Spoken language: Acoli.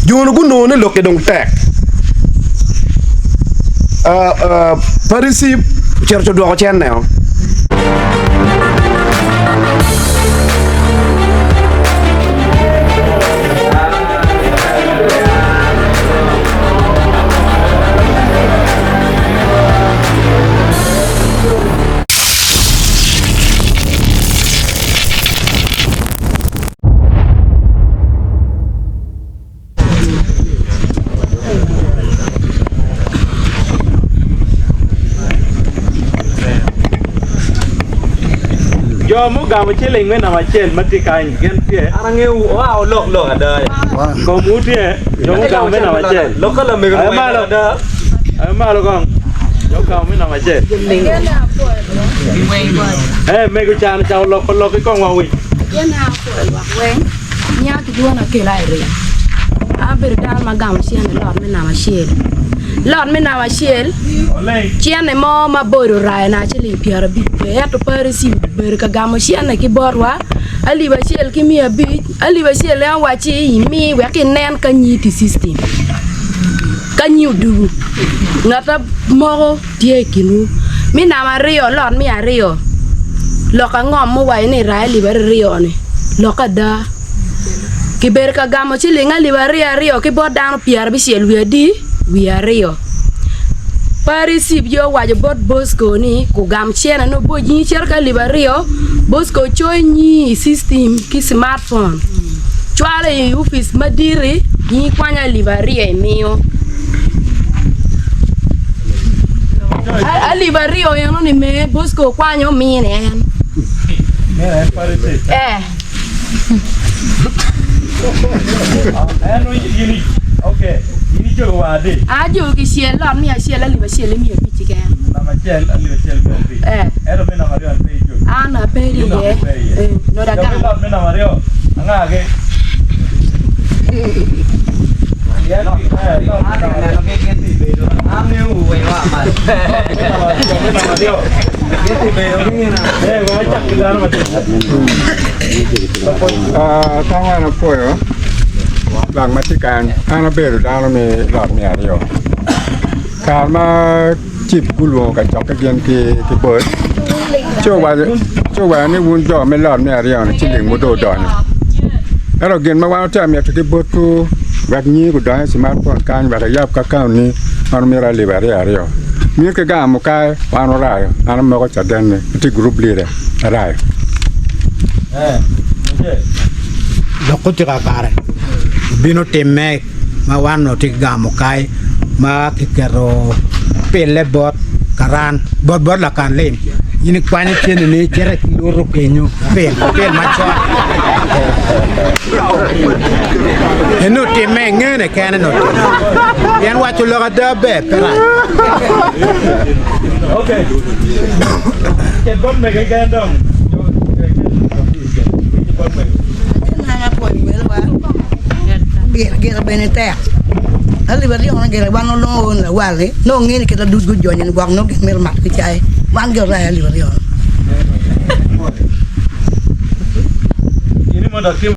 Jo-nu gunongo ni lokki dong tek. Paricip ocito ci odwoko cenneo. Jo mugamo ciling me namba acel ma tye kany gin tye. An angeyo wu oa wulok lok ada. Komwu tye jo mugamo me namba acel. Lok ka lamego Aye malo. ada. Aye malo kong. Jo mugamo me namba acel. Eh mego can ocako loko lok i kongwa winy. Nya ki dwona kela i rik. Abedo dano ma gamo cente i lot me namba acel. Lot me namba acel, cente mo ma bodo orayona ciling pyerabic pe, ento pe receive obedo ka gamo cente ki botwa alip acel ki miya abic, alip acel en owacci imi wek inen ka nyi tye i system, ka nyi odugu ngat a moko. Tye i kinwu. Mi namba aryo, lot me aryo, lok angom muwaco ni rayo alip ariryo-ni? Lok ada. Kibedo ka gamo ciling alip aryo aryo ki bot dano pyerabicel wiye adi? Wiye aryo. Paricip ye owaco bot Bosco ni kugam cene nongo boc nyingi cito ki alip aryo, Bosco coyo nyingi i system ki smartphone, cwalo i opic madit-ti, nyingi kwanyo alip aryo imiyo. Alip aryo eno ni me Bosco okwanyo mine en. Eh. Ajogo kicel lot me acel alip acel ki miya abic keken. Eh. An ape iye. Eh, nongo agamo. Ka wan apwoyo lwak ma tye kany, an abedo dano me lot me aryo kare ma cip gulwongo kacokke gin ki bot ci owaco ni wun jo me lot me aryo-ni ci lingwu dong odonyo ento gin ma wan watye ka mito ki botwu wek nyingi gudony i cimatpon kany wek iyab akaunt-ni wan omyero alip aryo aryo myero ki gang mukayo wan orayo an amoko caden-ni atye gurup leader arayo. Lok tye kakare obino timme ma wan onongo tye ki gamo kai ma kiketo pille bot karan bot bot lakan lim in ikwanyo cenini icito iluto kenyo pil pil macol eno otimme ingene kene ni otimme pien waco lok ada ber pe rac. Gire bene tek. Alip aryo gire wan onongo wun lawal-li nongo ngeyo ni kit ma duc gujonyo ni gwok nongo gin mito mato ki cai wan gire rayo alip aryo.